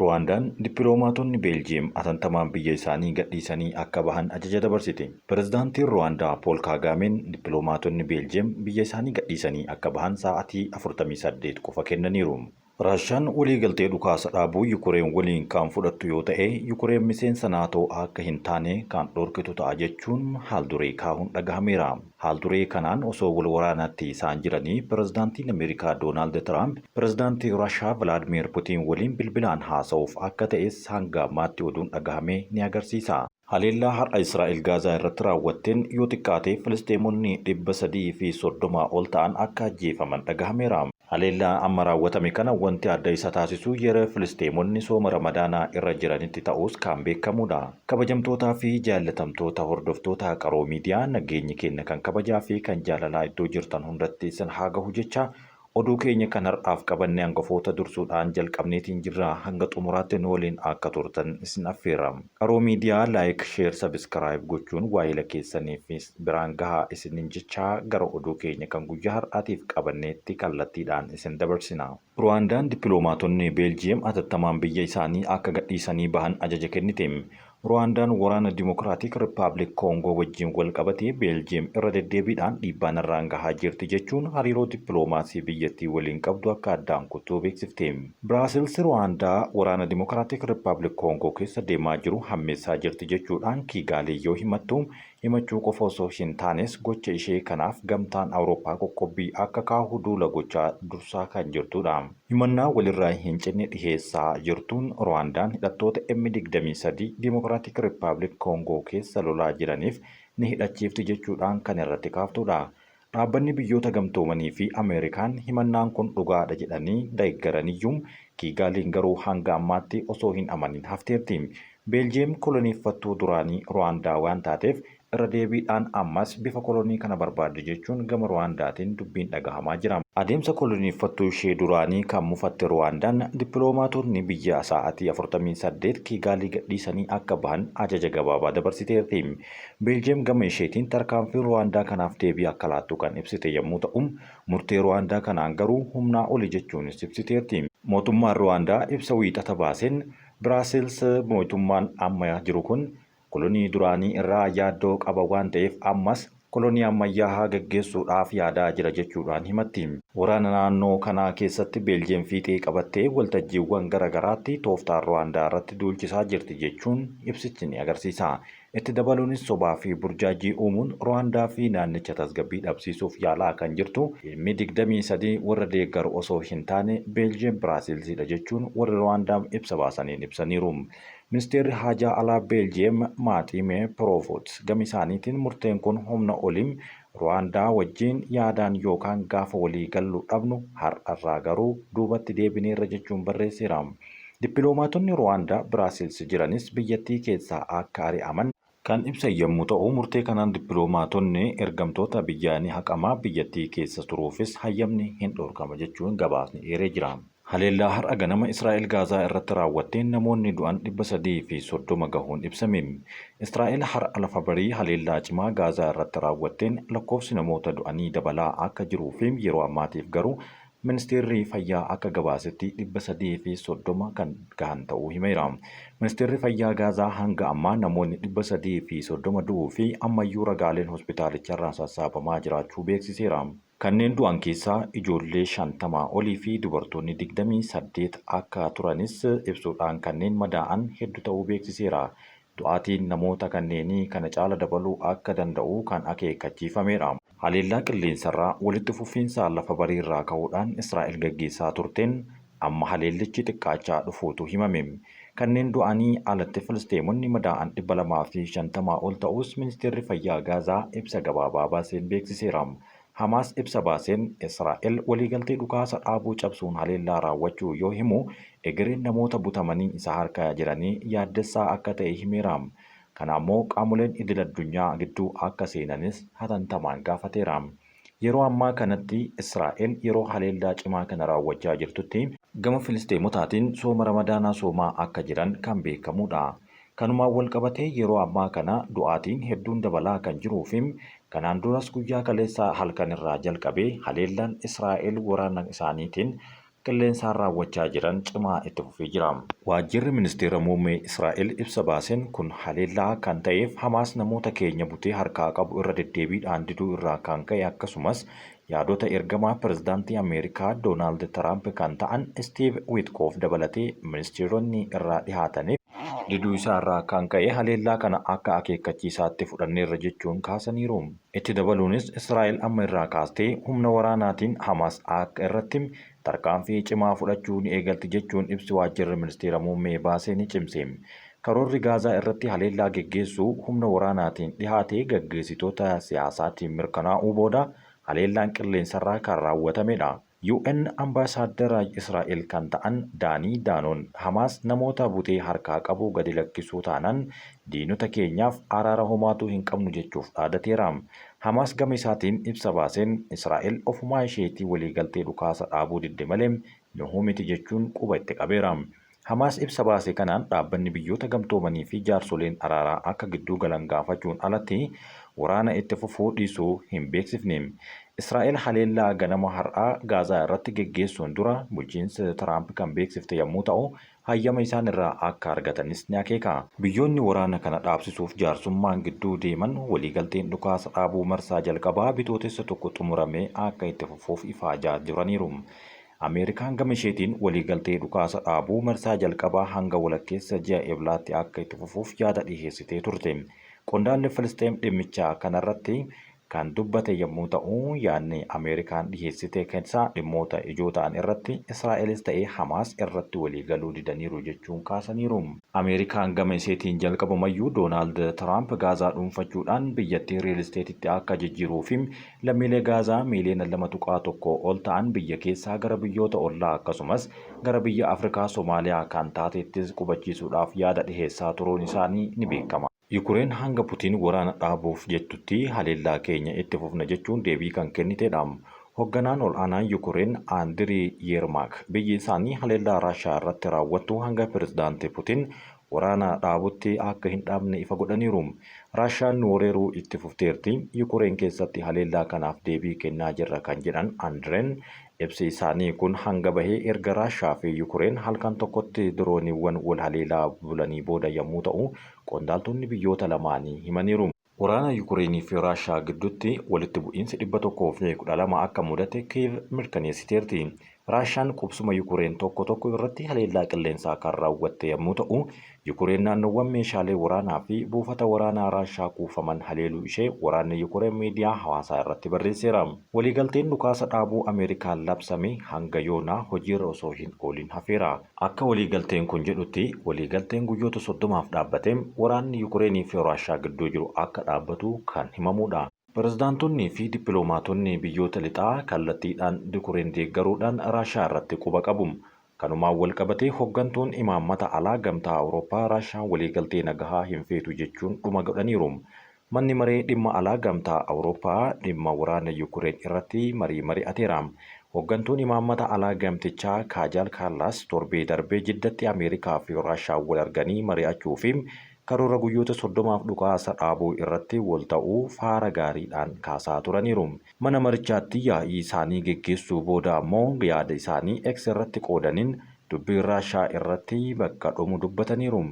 Ruwaandaan dippiloomaatonni Beeljiyeem atantamaan biyya isaanii gadhiisanii akka bahan ajaja dabarsite. Pirezidaantiin Ruwaandaa Pool Kaagaameen dippiloomaatonni Beeljiyeem biyya isaanii gadhiisanii akka bahan sa'aatii 48 qofa kennaniiru. Raashaan waliigaltee dhukaasa dhaabuu Yukureen waliin kan fudhattu yoo ta'e, Yukureen miseensa Naatoo akka hin taane kan dhorkitu ta'a jechuun haal-duree kaahuun dhagahameera. Haal-duree kanaan osoo wal waraanaatti isaan jiranii Pirezidaantiin Ameerikaa Doonaald Tiraamp Pirezidaantii Raashaa Vilaadmiir Putiin waliin bilbilaan haasa'uuf akka ta'es hanga ammaatti oduun dhagahame ni agarsiisa. Haleellaa har'a Israa'el Gaazaa irratti raawwatteen yoo xiqqaate Filisxeemonni 330 ol ta'an akka ajjeefaman dhagahameera. Haleellaa amma raawwatame kana wanti adda isa taasisu yeroo Filisxeemonni sooma Ramadaanaa irra jiranitti ta'uus kan beekamuudha. Kabajamtootaa fi jaallatamtoota hordoftoota Qaroo Miidiyaa, nageenyi keenya kan kabajaa fi kan jaalalaa iddoo jirtan hundatti isin haa gahu jecha, oduu keenya kan har'aaf qabanne hangafoota dursuudhaan jalqabneetiin jirra, hanga xumuraatti nu waliin akka turtan isin affeerra. Qaroo Miidiyaa like, share, subscribe gochuun waahila keessaniifis biraan gahaa isiniin jechaa gara oduu keenya kan guyyaa har'aatiif qabanneetti kallattiidhaan isin dabarsina. Ruwaandaan dippiloomaatonni Beeljiyeem atattamaan biyya isaanii akka gadhiisanii bahan ajaja kennite. Ruwaandaan waraana Dimokiraatik Rippaabilik Koongoo wajjin walqabatee Beeljiyeem irra deddeebiidhaan dhiibbaa narraan gahaa jirti jechuun hariiroo dippiloomaasii biyyattii waliin qabdu akka addaan kuttu beeksifte. Biraasils Ruwaandaa waraana Dimokiraatik Rippaabilik Koongoo keessa deemaa jiru hammeessaa jirti jechuudhaan Kiigaalii yoo himattu, himachuu qofa osoo hin taanes gocha ishee kanaaf Gamtaan Awurooppaa qoqqobbii akka kaahu duula gochaa dursaa kan jirtudha. Himannaa walirraa hin cinne dhiheessaa jirtuun Ruwaandaan hidhattoota M23 Dimokiraatik Rippaabilik Koongoo keessa lolaa jiraniif ni hidhachiifti jechuudhaan kan irratti kaaftudha. Dhaabbanni Biyyoota Gamtoomanii fi Ameerikaan himannaan kun dhugaadha jedhanii deeggaraniyyuu Kiigaaliin garuu hanga ammaatti osoo hin amanin hafteerti. Beeljiyeem koloneeffattuu duraanii Ruwaandaa waan taateef irra deebiidhaan ammas bifa kolonii kana barbaaddi jechuun gama Ruwaandaatiin dubbiin dhagahamaa jira. Adeemsa koloneeffattuu ishee duraanii kan mufatte Ruwaandaan dippiloomaatonni biyya sa'aatii 48 Kiigaalii gadhiisanii akka bahan ajaja gabaabaa dabarsiteerti. Beeljiyeem gama isheetiin tarkaanfii Ruwaandaa kanaaf deebii akka laattu kan ibsite yommuu ta'u, murtee Ruwaandaa kanaan garuu humnaa oli jechuunis ibsiteerti. Mootummaan Ruwaandaa ibsa Wiixata baaseen, Biraasils mootummaan amma jiru kun kolonii duraanii irraa yaaddoo qaba waan ta'eef ammas kolonii ammayyaahaa gaggeessuudhaaf yaadaa jira jechuudhaan himatti. Waraana naannoo kanaa keessatti Beeljiyeem fiixee qabattee waltajjiiwwan gara garaatti tooftaan Ruwaandaa irratti duulchisaa jirti jechuun ibsichi ni agarsiisa. Itti dabaluunis sobaa fi burjaajii uumuun Ruwaandaa fi naannicha tasgabbii dhabsiisuuf yaalaa kan jirtu M23 warra deeggaru osoo hin taane Beeljiyeem Biraasiilsiidha jechuun warri Ruwaandaa ibsa baasaniin ibsaniiru. Ministeerri Haajaa Alaa Beeljiyeem Maaxiimee Piroovoot gama isaaniitiin murteen kun humna oli, Ruwaandaa wajjin yaadaan yookaan gaafa walii gallu dhabnu har'arraa garuu duubatti deebineerra jechuun barreesseera. Dippiloomaatonni Ruwaandaa Biraasils jiranis biyyattii keessaa akka ari'aman kan ibsan yommuu ta'u, murtee kanaan dippiloomaatonni ergamtoota biyyaa ni haqama, biyyattii keessa turuufis hayyamni hin dhorkama jechuun gabaasni eeree jira. Haleellaa har'a ganama Israa'el Gaazaa irratti raawwatteen namoonni du'an 330 gahuun ibsame. Israa'el har'a lafa barii haleellaa cimaa Gaazaa irratti raawwatteen lakkoofsi namoota du'anii dabalaa akka jiruu fi yeroo ammaatiif garuu Ministeerri Fayyaa akka gabaasetti 330 kan gahan ta'uu himeera. Ministeerri Fayyaa Gaazaa hanga ammaa namoonni 330 du'uu fi ammayyuu ragaaleen hospitaalicharraa sassaabamaa jiraachuu beeksiseera. Kanneen du'an keessaa ijoollee 50 olii fi dubartoonni 28 akka turanis ibsuudhaan kanneen madaa'an heddu ta'uu beeksiseera. Du'aatiin namoota kanneenii kana caala dabaluu akka danda'u kan akeekkachiifameedha. Haleellaa qilleensarraa walitti fufiinsaan lafa bariirraa ka'uudhaan Israa'el gaggeessaa turteen amma haleellichi xiqqaachaa dhufuutu himame. Kanneen du'anii alatti Filisxeemonni madaa'an 250 ol ta'uus Ministeerri Fayyaa Gaazaa ibsa gabaabaa baaseen beeksiseera. Hamaas ibsa baaseen Israa'el waliigaltee dhukaasa dhaabuu cabsuun haleellaa raawwachuu yoo himu, egereen namoota butamanii isa harka jiranii yaaddessaa akka ta'e himeera. Kana ammoo qaamoleen idil-addunyaa gidduu akka seenanis hatantamaan gaafateera. Yeroo ammaa kanatti Israa'el yeroo haleellaa cimaa kana raawwachaa jirtutti, gama Filisxeemotaatiin sooma Ramadaanaa soomaa akka jiran kan beekamuudha. Kanumaan walqabatee yeroo ammaa kana du'aatiin hedduun dabalaa kan jiruu fi kanaan duras guyyaa kaleessaa halkan irraa jalqabee haleellaan Israa'el waraana isaaniitiin qilleensaan raawwachaa jiran cimaa itti fufee jira. Waajjirri Ministeera Muummee Israa'el ibsa baaseen kun haleellaa kan ta'eef Hamaas namoota keenya butee harkaa qabu irra deddeebiidhaan diduu irraa kan ka'e akkasumas yaadota ergamaa pirezidaantii Ameerikaa Doonaald Tiraamp kan ta'an Istiiv Wiitkoof dabalatee ministeeronni irraa dhihaataniif diduu isaa irraa kan ka'e haleellaa kana akka akeekkachiisaatti fudhanneerra jechuun kaasaniiru. Itti dabaluunis Israa'el amma irraa kaastee humna waraanaatiin Hamaas akka irratti tarkaanfii cimaa fudhachuu ni eegalti jechuun ibsi waajjirri ministeera muummee baasee ni cimse. Karoorri Gaazaa irratti haleellaa geggeessuu humna waraanaatiin dhihaate gaggeessitoota siyaasaatiin mirkanaa'uu booda haleellaan qilleensarraa kan raawwatamedha. UN ambaasaaddara Israa'el kan ta'an Daanii Daanoon Hamaas namoota butee harkaa qabu gadi lakkisuu taanaan diinota keenyaaf araara homaatu hin qabnu jechuuf dhaadateera. Hamaas gama isaatiin ibsa baaseen Israa'el ofumaa isheetii waliigaltee dhukaasa dhaabuu didde malee nuhuu miti jechuun quba itti qabeera. Hamaas ibsa baase kanaan dhaabbanni biyyoota gamtoomanii fi jaarsoleen araaraa akka gidduu galan gaafachuun alatti waraana itti fufuu dhiisuu hin beeksifne. Israa'el haleellaa ganama har'aa Gaazaa irratti geggeessuun dura bulchiinsa Tiraamp kan beeksifte yommuu ta'u, hayyama isaan irraa akka argatanis ni akeeka. Biyyoonni waraana kana dhaabsisuuf jaarsummaan gidduu deeman waliigalteen dhukaasa dhaabuu marsaa jalqabaa Bitootessa 1 xumuramee akka itti fufuuf ifaajaa jiraniiru. Ameerikaan gama isheetiin waliigaltee dhukaasa dhaabuu marsaa jalqabaa hanga walakkeessa ji'a Eblaatti akka itti fufuuf yaada dhiheessitee turte. Qondaalli Filisxeem dhimmicha kanarratti kan dubbate yommuu ta'u, yaadni Ameerikaan dhiheessite keessaa dhimmoota ijoo ta'an irratti Israa'elis ta'e Hamaas irratti waliigaluu didaniiru jechuun kaasaniiru. Ameerikaan gama isheetiin jalqabumayyuu Doonaald Tiraamp Gaazaa dhuunfachuudhaan biyyattii riil isteetitti akka jijjiiruu fi lammiilee Gaazaa miiliyoona 2.1 ol ta'an biyya keessaa gara biyyoota ollaa akkasumas gara biyya Afrikaa Somaaliyaa kan taateettis qubachiisuudhaaf yaada dhiheessaa turuun isaanii ni beekama. Yukureen hanga Putiin waraana dhaabuuf jettutti haleellaa keenya itti fufna jechuun deebii kan kennitedha. Hogganaan ol'aanaan Yukureen Andirii Yeermaak biyyi isaanii haleellaa Raashaa irratti raawwattu hanga Pirezidaanti Putiin waraana dhaabutti akka hin dhaabne ifa godhaniiru. Raashaan nu weeraruu itti fufteerti, Yukureen keessatti haleellaa kanaaf deebii kennaa jirra kan jedhan Andireen, ibsi isaanii kun hanga bahee erga Raashaa fi Yukureen halkan tokkotti dirooniiwwan wal haleelaa bulanii booda yommuu ta'u, qondaaltonni biyyoota lamaanii himaniiru. Waraana Yukureenii fi Raashaa gidduutti walitti bu'iinsi 112 akka mudate Kiiv mirkaneessiteerti. Raashaan qubsuma Yukureen tokko tokko irratti haleellaa qilleensaa kan raawwatte yommuu ta'u, Yukureen naannoowwan meeshaalee waraanaa fi buufata waraanaa Raashaa kuufaman haleeluu ishee waraanni Yukureen miidiyaa hawaasaa irratti barreesseera. Waliigalteen dhukaasa dhaabuu Ameerikaan labsame hanga yoonaa hojiirra osoo hin oolin hafeera. Akka waliigalteen kun jedhutti, waliigalteen guyyoota 30f dhaabbate waraanni Yukureenii fi Raashaa gidduu jiru akka dhaabbatu kan himamuudha. Pirezidaantonni fi dippiloomaatonni biyyoota lixaa kallattiidhaan Yukureen deeggaruudhaan Raashaa irratti quba qabu. Kanumaan walqabatee hoggantuun imaammata alaa Gamtaa Awurooppaa Raashaan waliigaltee nagahaa hin feetu jechuun dhuma godhaniiru. Manni Maree Dhimma Alaa Gamtaa Awurooppaa dhimma waraana Yukureen irratti marii mari'ateera. Hoggantuun imaammata alaa gamtichaa Kaajaal Kaallaas torbee darbe Jiddatti Ameerikaa fi Raashaan wal arganii mari'achuu fi karoora guyyoota 30f dhukaasa dhaabuu irratti wal ta'uu faara gaariidhaan kaasaa turaniiru. Mana marichaatti yaa'ii isaanii geggeessuu booda ammoo yaada isaanii X irratti qoodaniin dubbiin Raashaa irratti bakka dhumu dubbataniiru.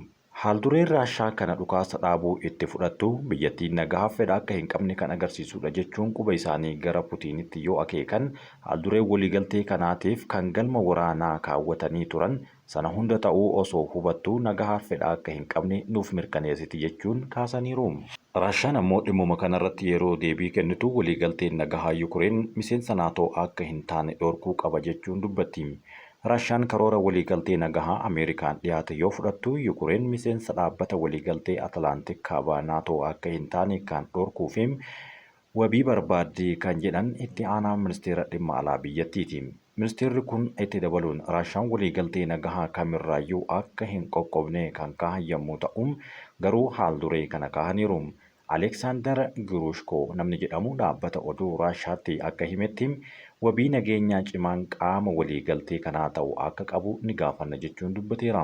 Haaldureen Raashaa kana dhukaasa dhaabuu itti fudhattu biyyattiin nagahaaf fedha akka hin qabne kan agarsiisudha jechuun quba isaanii gara Putiinitti yoo akeekan, haaldureen waliigaltee kanaatiif kan galma waraanaa kaawwatanii turan sana hunda ta'uu osoo hubattuu nagahaaf fedha akka hin qabne nuuf mirkaneessiti jechuun kaasaniiru. Raashaan ammoo dhimmuma kanarratti yeroo deebii kennitu waliigalteen nagahaa Yukureen miseensa Naatoo akka hin taane dhorkuu qaba jechuun dubbatti. Raashaan karoora waliigaltee nagahaa Ameerikaan dhiyaate yoo fudhattu, Yukureen miseensa dhaabbata waliigaltee Atilaantik Kaabaa Naatoo akka hin taane kan dhorkuu fi wabii barbaaddi kan jedhan itti aanaa ministeera dhimma alaa biyyattiiti. Ministeerri kun itti dabaluun Raashaan waliigaltee nagahaa kamirraayyuu akka hin qoqqobne kan kaahan yommuu ta'u, garuu haal-duree kana kaahaniiru. Aleeksaandar Giruushkoo namni jedhamu dhaabbata oduu Raashaatti akka himetti, wabii nageenyaa cimaan qaama waliigaltee kanaa ta'u akka qabu ni gaafanna jechuun dubbateera.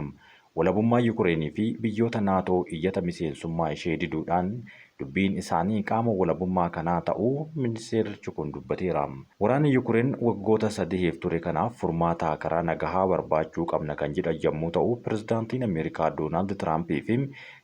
Walabummaa Yukureenii fi biyyoota Naatoo iyyata miseensummaa ishee diduudhaan Dubbiin isaanii qaama walabummaa kanaa ta'uu ministeerichi kun dubbateera. Waraanni Yukureen waggoota sadiif ture kanaaf furmaata karaa nagahaa barbaachuu qabna kan jedhan yommuu ta'u, pirezidaantiin Ameerikaa Doonaald Tiraampii fi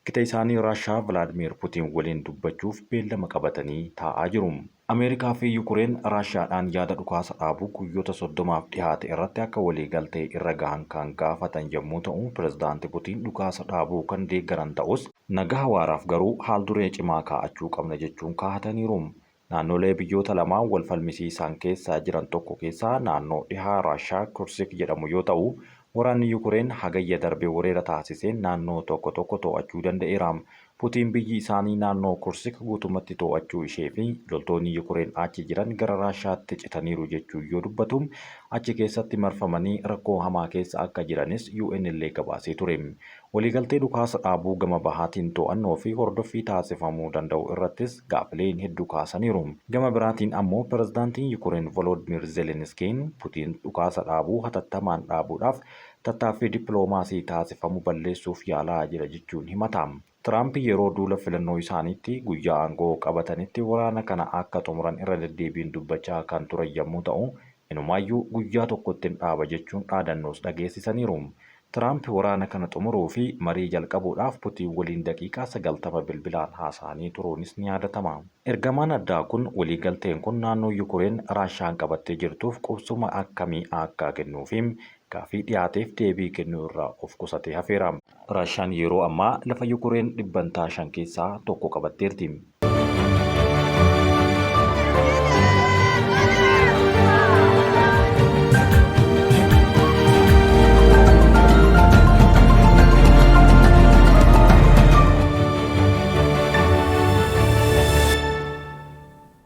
gita isaanii Raashaa Vilaadimiir Putiin waliin dubbachuuf beellama qabatanii taa'aa jiru. Ameerikaa fi Yukureen Raashiyaadhaan yaada dhukaasa dhaabuu guyyoota 30f dhihaate irratti akka waliigaltee irra gahan kan gaafatan yommuu ta'u, pirezidaanti Putiin dhukaasa dhaabuu kan deeggaran ta'us, nagaha waaraaf garuu haal-duree cimaa kaa'achuu qabna jechuun kaahataniiru. Naannolee biyyoota lamaan wal falmisiisaan keessaa jiran tokko keessaa naannoo dhiha Raashiyaa Kursik jedhamu yoo ta'u, waraanni Yukureen Hagayya darbe wereera taasiseen naannoo tokko tokko to'achuu danda'eera. Putiin biyyi isaanii naannoo Kursik guutummatti to'achuu ishee fi loltoonni Yukureen achi jiran gara Raashiyaatti citaniiru jechuun yoo dubbatu, achi keessatti marfamanii rakkoo hamaa keessa akka jiranis UN illee gabaasee ture. Waliigaltee dhukaasa dhaabuu gama bahaatiin to'annoo fi hordoffii taasifamuu danda'u irrattis gaafileen heddu kaasaniiru. Gama biraatiin ammoo pirezidaantiin Yukureen Voloodmiir Zeleniskiin Putiin dhukaasa dhaabuu hatattamaan dhaabuudhaaf tattaaffii dippiloomaasii taasifamu balleessuuf yaalaa jira jechuun himata. Tiraamp yeroo duula filannoo isaaniitti guyyaa aangoo qabatanitti waraana kana akka xumuran irra deddeebiin dubbachaa kan turan yommuu ta'u, inumaayyuu guyyaa tokkottin dhaaba jechuun dhaadannoos dhageessisaniiru. Tiraamp waraana kana xumuruu fi marii jalqabuudhaaf Putiin waliin daqiiqaa 90 bilbilaan haasa'anii turuunis ni yaadatama. Ergamaan addaa kun waliigalteen kun naannoo Yukureen Raashiyaan qabattee jirtuuf qubsuma akkamii akka kennuufi gaaffii dhiyaateef deebii kennuu irraa of qusatee hafeera. Raashiyaan yeroo ammaa lafa Yukureen dhibbantaa 5 keessaa tokko qabatteerti.